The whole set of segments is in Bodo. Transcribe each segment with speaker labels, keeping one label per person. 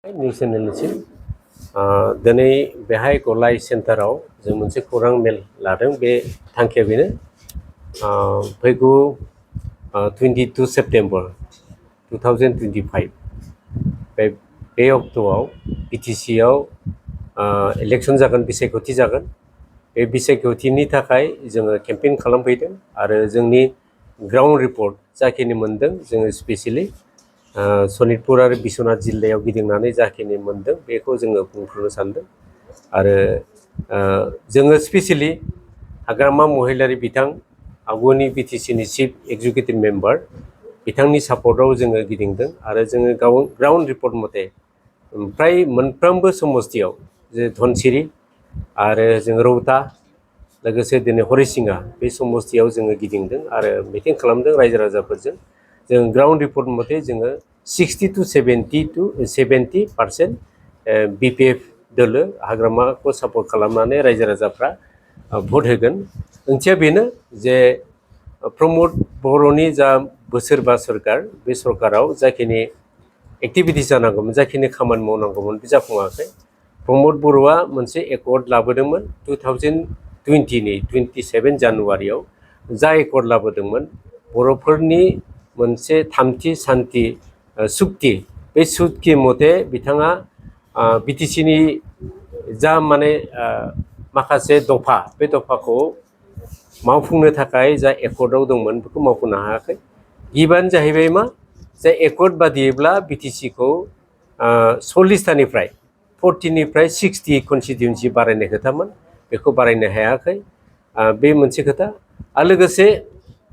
Speaker 1: निउस चेनेलनिसिम दिनै बेहाय गलाय सेन्टाराव जों मोनसे खौरां मेल लादों। बे थांखिया बेनो फैगौ 22 सेप्टेम्बर 2025 बे अक्ट'आव बिटिसि आव इलेक्सन जागोन, बिसायख'थि जागोन। बे बिसायख'थिनि थाखाय जोङो केम्पेइन खालामफैदों आरो जोंनि ग्राउन्ड रिपर्ट जाखिनि मोनदों जोङो स्पेसियेलि सनितपुर आरो बिश्वनाथ जिल्लायाव गिदिंनानै जाखिनि मोनदों बेखौ जोङो बुंफोरनो सानदों। आरो जोङो स्पेसियेलि हाग्रामा महिलारि बिथां आगुनि बिटिसिनि चिफ एक्जिकिउटिभ मेम्बार बिथांनि सापर्टआव जोङो गिदिंदों आरो जोङो ग्राउन्ड रिपर्ट मथे फ्राय मोनफ्रोमबो समस्तियाव जे धनसिरि आरो जों रौता लोगोसे दिनै हरिसिङा बे समस्तियाव जोङो गिदिंदों आरो मिटिं खालामदों रायजो राजाफोरजों। जों ग्राउन्ड रिपर्ट मथे जोङो 60 to 70% बिपिएफ दोलो हाग्रामाखौ सापर्ट खालामनानै रायजो राजाफ्रा भट होगोन। ओंथिया बेनो जे प्रमद बर'नि जा बोसोरबा सरकार, बे सरकाराव जाखिनि एक्टिभिटिस जानांगौमोन, जाखिनि खामानि मावनांगौमोन बे जाफुङाखै। प्रमद बर'आ मोनसे एकर्ड लाबोदोंमोन 2020नि 27 जानुवारियाव। जा एकर्ड लाबोदोंमोन बर'फोरनि मोनसे थामथि सान्थि सुक्ति, बे सुक्ति मथे बिथाङा बिटिसिनि जा माखासे दफा, बे दफाखौ मावफुंनो थाखाय जा एकर्डआव दंमोन बेखौ मावफुंनो हायाखै। गिबियानो जाहैबाय मा, जे एकर्ड बादियैब्ला बिटिसिखौ 40थानिफ्राय 40निफ्राय 60 कनस्टिटिउन्सि बारायनाय खोथामोन, बेखौ बारायनो हायाखै। बे मोनसे खोथा। आरो लोगोसे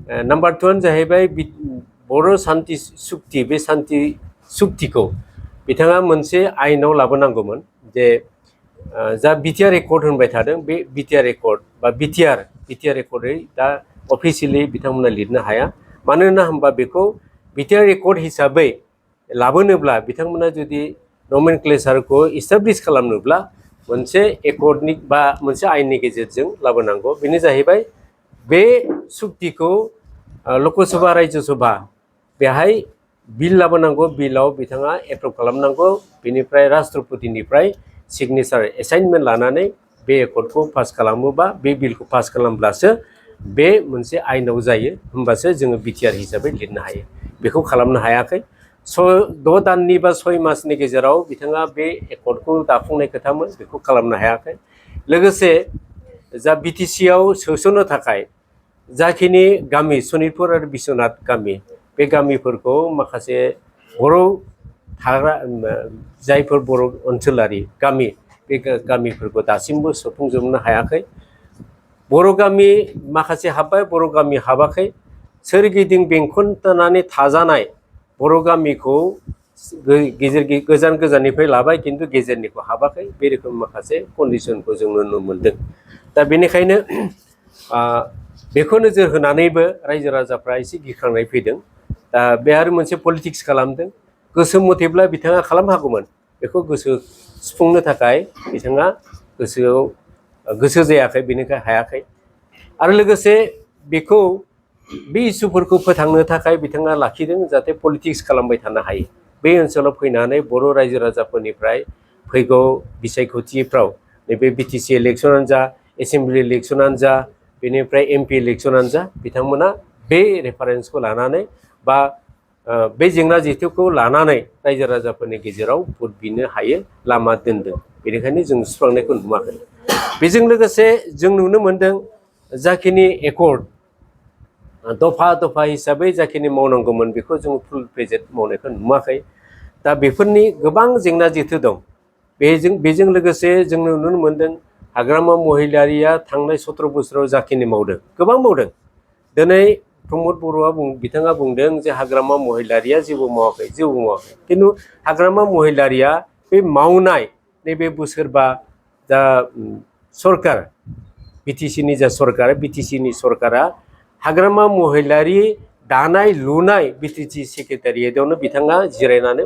Speaker 1: नाम्बार 2 जाहैबाय बर' सान्थि सुक्ति, बे सान्थि सुक्तिखौ बिथाङा मोनसे आयेनाव लाबोनांगौमोन। जे जा बिटिआर एकर्ड होनबाय थादों, बे बिटिआर एकर्ड बा बिटिआर एकर्डै दा अफिसियेलि बिथांमोना लिरनो हाया। मानोना होनबा बेखौ बिटिआर एकर्ड हिसाबै लाबोनोब्ला बिथांमोना जुदि नमेनक्लेचारखौ इस्टाब्लिश खालामनोब्ला मोनसे एकर्डनि बा मोनसे आयेननि गेजेरजों लाबोनांगौ। बेनो जाहैबाय बे सुक्तिखौ लकसभा राज्यसभा बेहाय बिल लाबोनांगौ, बिलाव बिथाङा एप्रुभ खालामनांगौ, बेनिफ्राय राष्ट्रपतिनिफ्राय सिगनेचार एसाइनमेन्ट लानानै बे एकर्डखौ पास खालामोबा, बे बिलखौ पास खालामब्लासो बे मोनसे आयेनाव जायो, होमबासो जोङो बिटिआर हिसाबै लिरनो हायो। बेखौ खालामनो हायाखै। 6 दाननि बा 6 मासनि गेजेराव बिथाङा बे एकर्डखौ दाफुंनाय खोथामोन, बेखौ खालामनो हायाखै। लोगोसे जा बिटिसिआव सोसननो थाखाय जाखिनि गामि सनितपुर आरो बिश्वनाथ गामि, बे गामिफोरखौ माखासे बर' थाग्रा जायफोर बर' ओनसोलारि गामि, बे गामिफोरखौ दासिमबो सुफुंजोबनो हायाखै। बर' गामि माखासे हाब्बाय, बर' गामि हाबाखै। सोरगिदिं बेंखननानै थाजानाय बर' गामिखौ गोजान गोजाननिफ्राय लाबाय, खिन्थु गेजेरनिखौ हाबाखै। बे रोखोम माखासे कन्डिसनखौ जों नुनो मोनदों। दा बेनिखायनो बेखौ नोजोर होनानैबो रायजो राजाफ्रा एसे गिखांनाय फैदों। दा बे आरो मोनसे पलिटिक्स खालामदों। गोसो मथेब्ला बिथाङा खालामनो हागौमोन, बेखौ गोसो सुफुंनो थाखाय बिथाङा गोसो जायाखै, बेनिखाय हायाखै। आरो लोगोसे बेखौ बे इसुफोरखौ फोथांनो थाखाय बिथाङा लाखिदों, जाहाथे पलिटिक्स खालामबाय थानो हायो। बे ओनसोलाव फैनानै बर' रायजो राजाफोरनिफ्राय फैगौ बिसायख'थिफ्राव नैबे बिटिसि इलेक्सनानो जा, एसेम्बलि इलेक्सनानो जा, बेनिफ्राय एमपि इलेक्सनानो जा, बिथांमोना बे रेफारेन्सखौ लानानै बा बे जेंना जेथोखौ लानानै रायजो राजाफोरनि गेजेराव भट बिनो हायो लामा दोनदों। बेनिखायनो जों सुस्रांनायखौ नुवाखै। बेजों लोगोसे जों नुनो मोनदों जाखिनि एकर्ड दफा दफा हिसाबै जाखिनि मावनांगौमोन बेखौ जों फुल प्रेजेन्ट मावनायखौ नुवाखै। दा बेफोरनि गोबां जेंना जेथो दं। बेजों लोगोसे जों नुनो मोनदों हाग्रामा महिलारिया थांनाय 17 बोसोराव जाखिनि मावदों, गोबां मावदों। दिनै प्रमद बर'आ बिथाङा बुंदों जे हाग्रामा महिलारिया जेबो मावाखै। खिन्थु हाग्रामा महिलारिया बे मावनाय नैबे बोसोरबा जा सरकार, बिटिसिनि जा सरकार, बिटिसिनि सरकारा हाग्रामा महिलारि दानाय लुनाय बिटिसि सेक्रेटारियेटआवनो बिथाङा जिरायनानै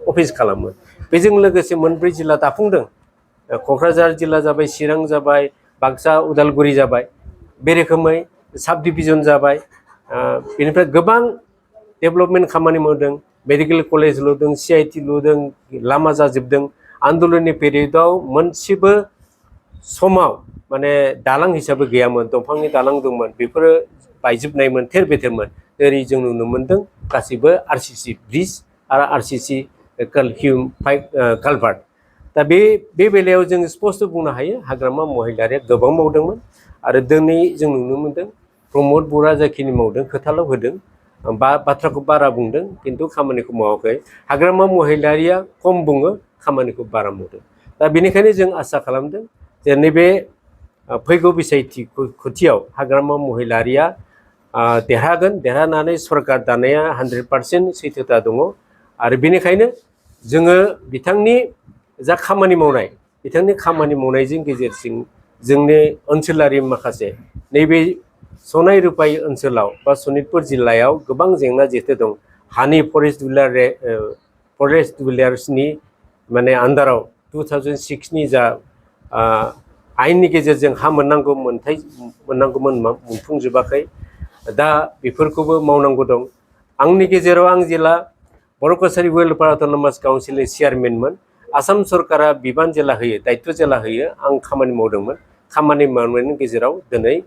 Speaker 1: अफिस खालामो। बेजों लोगोसे 4 जिल्ला दाफुंदों। क'क्राझार जिल्ला जाबाय, चिरां जाबाय, बाक्सा उदालगुरि जाबाय। बे रोखोमै साब डिभिजन जाबाय। बेनिफ्राय गोबां डेभेलपमेन्ट खामानि मावदों। मेडिकेल कलेज लुदों CIT लुदों लामा जाजोबदों आन्दोलननि पेरियडआव मोनसेबो समाव माने दालां हिसाबै गैयामोन दंफांनि दालां दंमोन बेफोरो बायजोबनायमोन थेर बेथेरमोन ओरै जों नुनो मोन्दों गासिबो RCC ब्रिज आरो RCC कालभार्ट दा बे बेलायाव जों स्पष्ट बुंनो हायो हाग्रामा महिलारिया गोबां मावदोंमोन आरो दिनै जों नुनो मोन्दों प्रमद बर'आ जाखिनि मावदों खोथाल' होदों बाथ्राखौ बारा बुंदों खिन्थु खामानिखौ मावाखै हाग्रामा महिलारिया खम बुङो खामानिखौ बारा मावदों दा बेनिखायनो जों आसा खालामदों जे नैबे फैगौ बिसायख'थियाव हाग्रामा महिलारिया देरहागोन देरहानानै सरकार दानाया 100% सैथोता दङ आरो बेनिखायनो जोङो बिथांनि जा खामानि मावनाय बिथांनि खामानि मावनायजों गेजेरजों जोंनि ओनसोलारि माखासे नैबे सनाय रुपाई ओनसोलाव बा सनितपुर जिल्लायाव गोबां जेंना जेथो दं हानि फरेस्ट डिविलार्सनि माने आन्दाराव 2006 नि जा आयेननि गेजेरजों हा मोननांगौमोन मोनफुंजोबाखै दा बेफोरखौबो मावनांगौ दं आंनि गेजेराव आं जेला बर' कसारी वेलफेयार अट'नमास काउन्सिलनि चेयारमेनमोन आसाम सरकारा बिबान जेला होयो दायित्व जेला होयो आं खामानि मावदोंमोन खामानि मावनायनि गेजेराव दिनै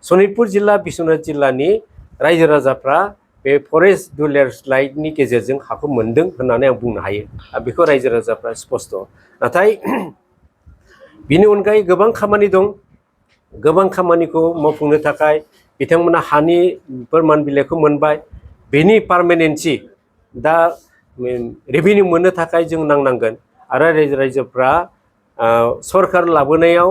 Speaker 1: सनितपुर जिल्ला बिश्वनाथ जिल्लानि रायजो राजाफ्रा बे फरेस्ट डिविलार्स राइटनि गेजेरजों हाखौ मोनदों होननानै आं बुंनो हायो बेखौ रायजो राजाफ्रा स्पष्ट नाथाय बिनि अनगायै गोबां खामानि दं गोबां खामानिखौ मावफुंनो थाखाय बिथांमोना हानि फोरमान बिलाइखौ मोनबाय बेनि पार्मानेन्सि दा रेभिनिउ मोननो थाखाय जों नांनांगोन आरो रायजोफ्रा सरकार लाबोनायाव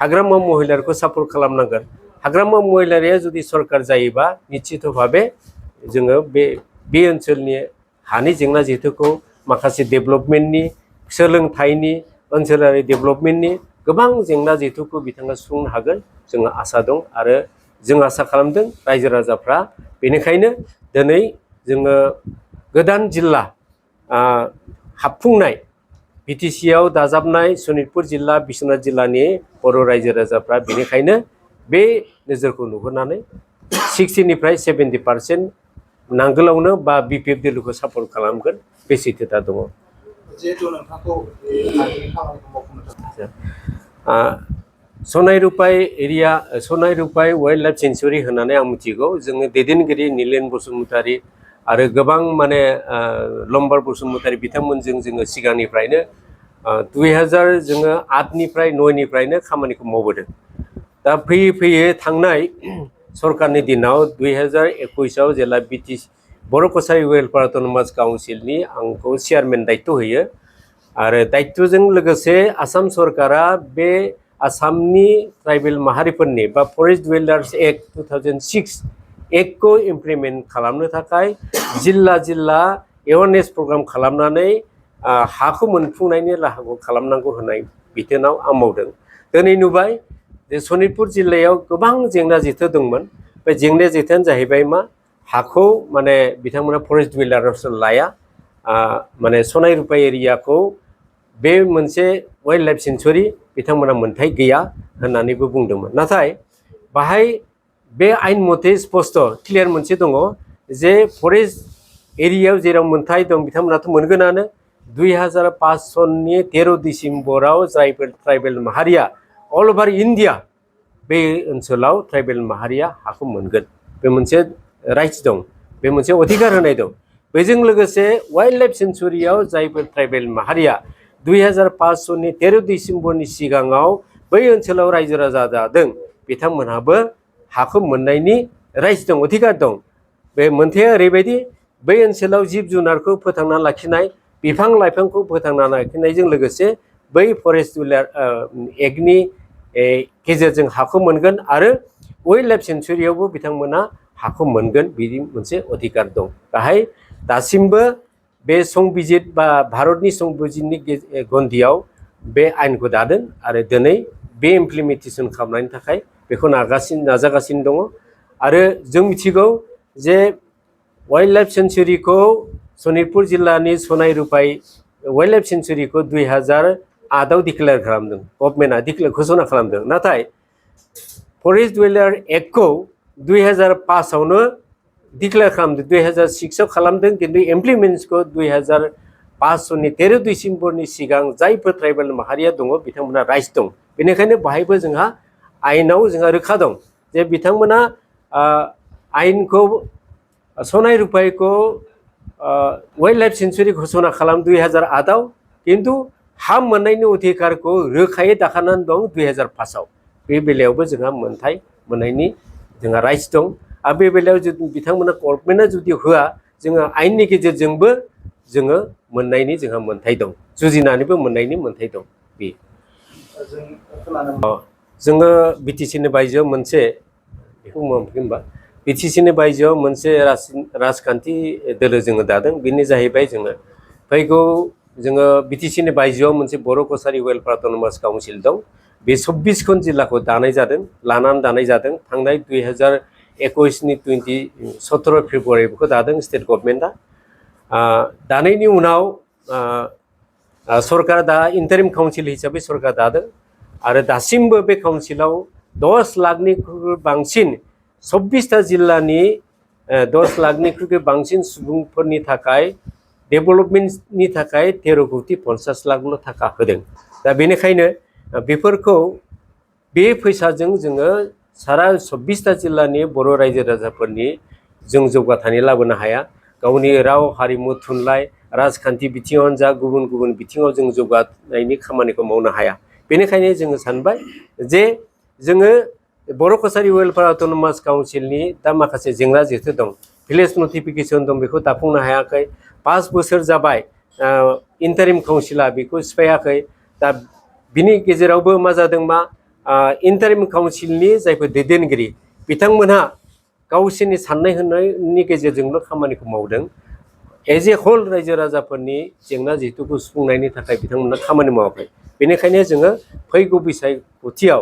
Speaker 1: हाग्रामा महिलारिखौ सापर्ट खालामनांगोन हाग्रामा महिलारिया जुदि सरकार जायोबा निश्चित भाबे जोङो बे ओनसोलनि हानि जेंना जेथोखौ माखासे डेभेलपमेन्टनि सोलोंथाइनि ओनसोलारि डेभेलपमेन्टनि गोबां जेंना जेथोखौ बिथाङा सुफुंनो हागोन जोङो आसा दं आरो जों आसा खालामदों रायजो राजाफ्रा बेनिखायनो दिनै जोङो गोदान जिल्ला हाबफुंनाय BTCआव दाजाबनाय सनितपुर जिल्ला बिश्वनाथ जिल्लानि बर' रायजो राजाफ्रा बेनिखायनो बे नोजोरखौ नुहुरनानै 60निफ्राय 70% नांगोलावनो बा BPF दोलोखौ सापर्ट खालामगोन बे सैथोता दङ
Speaker 2: जिहेतु नोंथांखौ
Speaker 1: सनाय रुपाई एरिया सनाय रुपाई वाइल्ड लाइफ सेंचुरी होननानै आं मिथिगौ जोङो दैदेनगिरि नीलेन बसुमतारी आरो गोबां माने लम्बार बसुमतारी बिथांमोनजों जोङो सिगांनिफ्रायनो 2008निफ्राय 9निफ्रायनो खामानिखौ मावबोदों दा फैयै फैयै थांनाय सरकारनि दिनाव 2021आव जेला बर' कसारी वेलफेयार अट'नमास काउन्सिलनि आंखौ चेयारमेन दायित्व होयो आरो दायित्वजों लोगोसे आसाम सरकारा बे आसामनि ट्राइबेल माहारिफोरनि बा फरेस्ट डिविलार्स एक्ट 2006 एक्टखौ इमप्लिमेन्ट खालामनो थाखाय जिल्ला जिल्ला एवारनेस प्रग्राम खालामनानै हाखौ मोनफुंनायनि राहाखौ खालामनांगौ होननाय बिथोनाव आं मावदों दिनै नुबाय जे सनितपुर जिल्लायाव गोबां जेंना जेथो दंमोन बे जेंना जेथोआनो जाहैबाय मा हाखौ माने बिथांमोना फरेस्ट डिविलार्स लाया माने सनाय रुपाई एरियाखौ बे मोनसे वाइल्ड लाइफ सेंचुरी बिथांमोना मोन्थाय गैया होननानैबो बुंदोंमोन नाथाय बाहाय बे आयेन मथे स्पष्ट क्लियार मोनसे दङ जे फरेस्ट एरियायाव जेराव मोन्थाय दं बिथांमोनाथ' मोनगोनानो 2005 सननि 13 डिसेम्बराव जायफोर ट्राइबेल माहारिया अल ओभार इन्डिया बे ओनसोलाव ट्राइबेल माहारिया हाखौ मोनगोन बे मोनसे राइट्स दं बे मोनसे अधिकार होनाय दं बेजों लोगोसे वाइल्ड लाइफ सेंचुरीयाव जायफोर ट्राइबेल माहारिया 2005 सननि 13 डिसेम्बरनि सिगाङाव बै ओनसोलाव रायजो राजा जादों बिथांमोनहाबो हाखौ मोननायनि राइट्स दं अधिकार दं बे मोनथाया ओरैबायदि बै ओनसोलाव जिब जुनारखौ फोथांना लाखिनाय बिफां लाइफांखौ फोथांना लाखिनायजों लोगोसे बै फरेस्ट डिविलार एक्टनि गेजेरजों हाखौ मोनगोन आरो वाइल्ड लाइफ सेंचुरीयावबो बिथांमोना हाखौ मोनगोन बिदि मोनसे अधिकार दं गाहाय दासिमबो बे संबिजित बा भारतनि संबिजितनि गन्दियाव बे आयेनखौ दादों आरो दिनै बे इमप्लिमेन्टेसन खालामनायनि थाखाय बेखौ नाजागासिनो दङ आरो जों मिथिगौ जे वाइल्ड लाइफ सेंचुरीखौ सनितपुर जिल्लानि सनाय रुपाई वाइल्ड लाइफ सेंचुरीखौ 2008आव डिक्लेयार खालामदों गभर्नमेन्टआ घोषणा खालामदों नाथाय फरेस्ट डिविलार एक्टखौ 2005आवनो डिक्लेयार खालामदों 2006 खालामदों किन्तु इमप्लिमेन्ट्सखौ 2005 सननि 13 डिसेम्बरनि सिगां जायफोर ट्राइबेल माहारिया दङ बिथांमोना राइट्स दं बेनिखायनो बाहायबो जोंहा आयेनाव जोंहा रोखा दं जे बिथांमोना आयेनखौ सनाय रुपायखौ वाइल्ड लाइफ सेंचुरी घोषणा खालाम 2008 आव किन्तु हा मोननायनि अधिकारखौ रोखायै दाखानानै दं 2005 आव बे बेलायावबो जोंहा मोनथाय मोननायनि जोंहा राइट्स दं आरो बे बेलायाव जुदि बिथांमोना गभर्नमेन्टआ जुदि होआ जोङो आयेननि गेजेरजोंबो जोङो मोननायनि जोंहा मोनथाय दं जुजिनानैबो मोननायनि मोनथाय दं बे जोङो बिटिसिनि बायजोआव मोनसे बेखौ मोनफिन होनबा बिटिसिनि बायजोआव मोनसे राजखान्थि दोलो जोङो दादों बेनो जाहैबाय जोङो फैगौ जोङो बिटिसिनि बायजोआव मोनसे बर' कसारी वेलफेयार अट'नमास काउन्सिल दं बे 24 जिल्लाखौ दानाय जादों लानानै दानाय जादों थांनाय 2021नि 17 फेब्रुवारि बेखौ दादों स्टेट गभर्नमेन्टआ दानायनि उनाव सरकार दा इन्टारिम काउन्सिल हिसाबै सरकार दादों आरो दासिमबो बे काउन्सिलाव 10 लाखनिख्रुइ बांसिन 24टा जिल्लानि 10 लाखनिख्रुइ बांसिन सुबुंफोरनि थाखाय डेभेलपमेन्टनि थाखाय 13 कोटी 50 लाखल' थाखा होदों दा बेनिखायनो बेफोरखौ बे फैसाजों जोङो सारा 24टा जिल्लानि बर' रायजो राजाफोरनि जों जौगाथाय लाबोनो हाया गावनि राव हारिमु थुनलाइ राजखान्थि बिथिङावनो जा गुबुन गुबुन बिथिङाव जों जौगानायनि खामानिखौ मावनो हाया बेनिखायनो जोङो सानबाय जे जोङो बर' कसारी वेलफेयार अट'नमास काउन्सिलनि दा माखासे जेंना जेथो दं भिलेज नटिफिकेशन दं बेखौ दाफुंनो हायाखै 5 बोसोर जाबाय इन्टारिम काउन्सिला बेखौ सिफायाखै दा बिनि गेजेरावबो मा जादों मा इन्टारिम काउन्सिलनि जायफोर दैदेनगिरि बिथांमोनहा गावसोरनि साननाय हनायनि गेजेरजोंल' खामानिखौ मावदों एज ए होल रायजो राजाफोरनि जेंना जेथोखौ सुफुंनायनि थाखाय बिथांमोना खामानि मावाखै बेनिखायनो जोङो फैगौ बिसायख'थियाव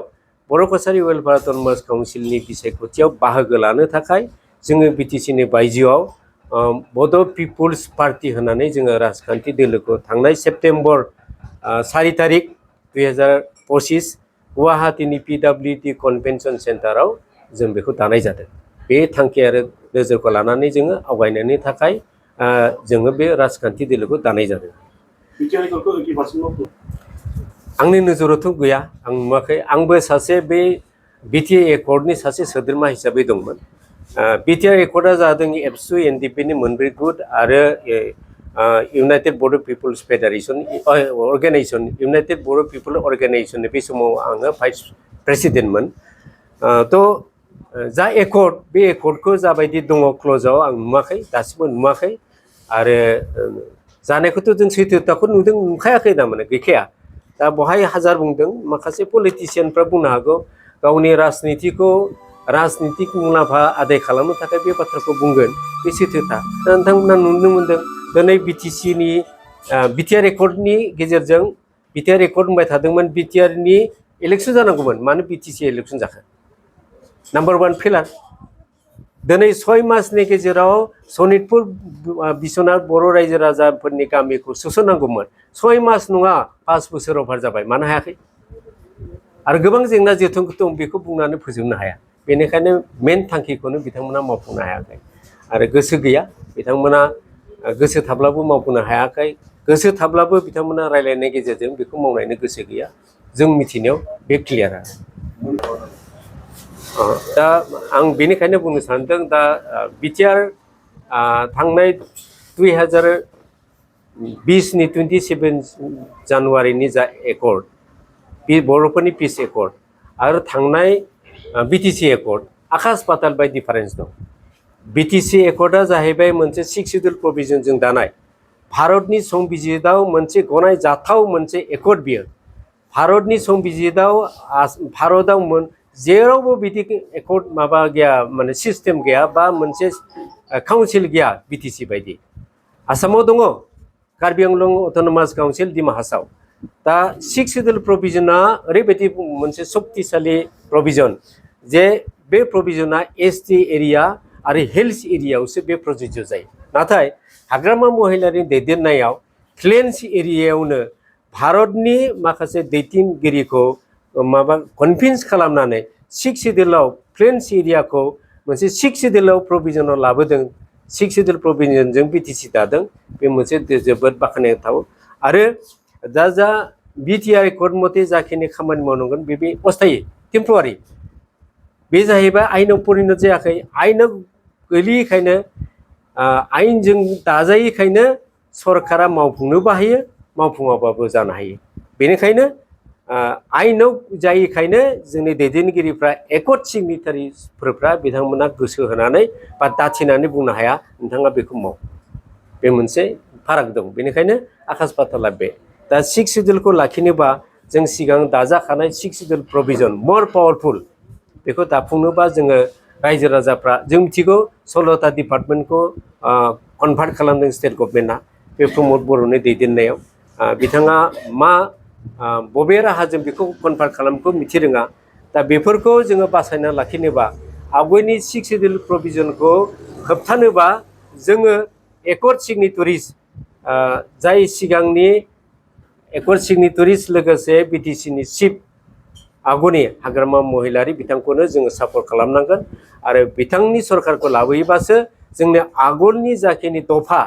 Speaker 1: बर' कसारी वेलफेयार अट'नमास काउन्सिलनि बिसायख'थियाव बाहागो लानो थाखाय जोङो बिटिसिनि बायजोआव बड' पिपुल्स पार्टी होननानै जोङो राजखान्थि दोलोखौ थांनाय सेप्तेम्बर 4 तारिख 2025 गुवाहाटीनि PWD कन्भेन्सन सेन्टाराव जों बेखौ दानाय जादों बे थांखि आरो नोजोरखौ लानानै जोङो आवगायनायनि थाखाय जोङो बे राजखान्थि दोलोखौ दानाय जादों आंनि नोजोरावथ' गैया आं नुवाखै आंबो सासे बे बिटिआर एकर्डनि सासे सोद्रोमा हिसाबै दंमोन बिटिआर एकर्डआ जादों एबसु एनडिपिनि मोनब्रै गुट आरो इउनाइटेड बर' पिपुल्स फेडारेशन अर्गेनाइजेशन इउनाइटेड बर' पिपुल अर्गेनाइजेशन बे समाव आङो भाइस प्रेसिडेन्टमोन थ' जा एकर्ड बे एकर्डखौ जाबायदि दङ क्ल'जाव आं नुवाखै दासिमबो नुवाखै आरो जानायखौथ' जों सैथोथाखौ नुखायाखै थारमाने गैखाया दा बहाय हाजार बुंदों माखासे पलिटिशियानफ्रा बुंनो हागौ गावनि राजनितिक मुलाम्फा आदाय खालामनो थाखाय बे बाथ्राखौ बुंगोन बे सैथोथा दा नोंथांमोना नुनो मोनदों दिनै बिटिआर एकर्डनि गेजेरजों बिटिआर एकर्ड होनबाय थादोंमोन बिटिआरनि इलेक्सन जानांगौमोन मानो बिटिसि इलेक्सन जाखो नाम्बार 1 फेलार दिनै 6 मासनि गेजेराव सनितपुर बिश्वनाथ बर' रायजो राजाफोरनि गामिखौ सोसननांगौमोन 6 मास नङा 5 बोसोर अभार जाबाय मानो हायाखै आरो गोबां जेंना जेथो दं बेखौ बुंनानै फोजोबनो हाया बेनिखायनो मेन थांखिखौनो बिथांमोना मावफुंनो हायाखै आरो गोसो गैया बिथांमोना गोसो थाब्लाबो मावफुंनो हायाखै गोसो थाब्लाबो बिथांमोना रायलायनायनि गेजेरजों बेखौ मावनायनि गोसो गैया जों मिथिनायाव बे क्लियार दा आं बेनिखायनो बुंनो सानदों दा बिटिआर थांनाय 2020नि 27 जानुवारिनि जा एकर्ड बे बर'फोरनि पिस एकर्ड आरो थांनाय बिटिसि एकर्ड आकाश पाताल बाय डिफारेन्स दं बिटिसि एकर्डआ जाहैबाय मोनसे 6 शिड्युल प्रभिजनजों दानाय भारतनि संबिजिताव मोनसे गनायजाथाव मोनसे एकर्ड बियो भारतनि संबिजिताव भारतआव जेरावबो बिदि एकर्ड माबा गैया माने सिस्टेम गैया बा मोनसे काउन्सिल गैया बिटिसि बायदि आसामाव दङ कार्बि आंलं अट'नमास काउन्सिल डिमा हासाव दा 6 शिड्युल प्रभिजना ओरैबायदि मोनसे शक्तिशाली प्रभिजन जे बे प्रभिजना एसटि एरिया आरो हिल्स एरियायावसो बे प्रযোज्य जायो नाथाय हाग्रामा महिलारिनि दैदेननायाव प्लेन्स एरियायावनो भारतनि माखासे दैदेनगिरिखौ माबा कनभिन्स खालामनानै 6 शिड्युलाव प्लेन्स एरियाखौ मोनसे सिक्स सिडिउलाव प्रभिजनाव लाबोदों सिक्स सिडिउल प्रभिजनजों बिटिसि दादों बे मोनसे जोबोद बाख्नायथाव आरो जा बिटिआर एकर्ड मथे जाखिनि खामानि मावनांगोन बे अस्थायी टेम्परारि बे जाहैबाय आइनाव परिनत जायाखै आइनाव गोलैयैखायनो आइनजों दाजायैखायनो सरकारा मावफुंनोबो हायो मावफुङाबाबो जानो हायो बेनिखायनो आइनाव जायैखायनो जोंनि दैदेनगिरिफ्रा एकर्ड सिगनेटारिफोरा बिथांमोना गोसो होनानै बा दाथिनानै बुंनो हाया नोंथाङा बेखौ माव बे मोनसे फाराग दं बेनिखायनो आकाश पाताला बे दा सिक्स सिडिउलखौ लाखिनोबा जों सिगां दाजाखानाय सिक्स सिडिउल प्रभिजन मर पावारफुल बेखौ दाफुंनोबा जोङो रायजो राजाफ्रा जों मिथिगौ 16टा डिपार्टमेन्टखौ कनभार्ट खालामदों स्टेट गभर्नमेन्टआ बे प्रमद बर'नि दैदेननायाव बिथाङा मा बबे राहाजों बेखौ कनभार्ट खालामखौ मिथिरोङा दा बेफोरखौ जोङो बासायना लाखिनोबा आवगायनि सिक्स सिडिउल प्रभिजनखौ होबथानोबा जोङो एकर्ड सिगनेटरिस जाय सिगांनि एकर्ड सिगनेटरिस लोगोसे बिटिसिनि चिफ आगुनि हाग्रामा महिलारि बिथांखौनो जोङो सापर्ट खालामनांगोन आरो बिथांनि सरकारखौ लाबोयोबासो जोंनि आगोलनि जाखिनि दफा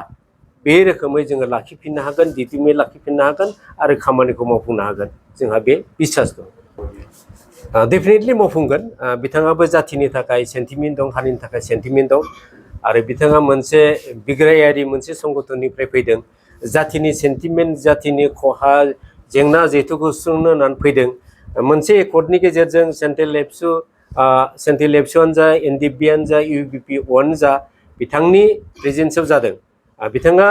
Speaker 1: बे रोखोमै जोङो लाखिफिननो हागोन दिदोमै लाखिफिननो हागोन आरो खामानिखौ मावफुंनो हागोन जोंहा बे बिसास दं डेफिनेटलि मावफुंगोन बिथाङाबो जाथिनि थाखाय सेन्टिमेन्ट दं हारिनि थाखाय सेन्टिमेन्ट दं आरो बिथाङा मोनसे बिग्रायारि मोनसे संगठननिफ्राय फैदों जाथिनि सेन्टिमेन्ट जाथिनि खहा जेंना जेथुखौ सुस्रांनो होननानै फैदों मोनसे एकर्डनि गेजेरजों सेन्ट्रेल एबसुआनो जा एनडिएफबिआनो जा इउबिपिअआनो जा बिथांनि प्रेजेन्सआव जादों बिथाङा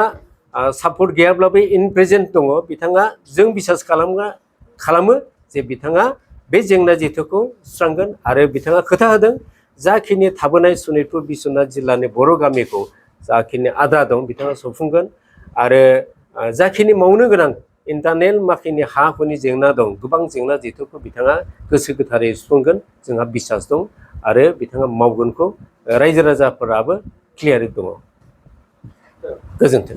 Speaker 1: सापर्ट गैयाब्लाबो इन प्रेजेन्ट दङ बिथाङा जों बिसास खालामो जे बिथाङा बे जेंना जेथोखौ सुस्रांगोन आरो बिथाङा खोथा होदों जाखिनि थाबोनाय सनितपुर बिश्वनाथ जिल्लानि बर' गामिखौ जाखिनि आद्रा दं बिथाङा सौफुंगोन आरो जाखिनि मावनो गोनां इन्टारनेल माखिनि हा हुनि जेंना दं गोबां जेंना जेथोखौ बिथाङा गोसो गोथारै सुफुंगोन जोंहा बिसास दं आरो बिथाङा मावगोनखौ रायजो राजाफोराबो क्लियारै दङ गोजोन्थों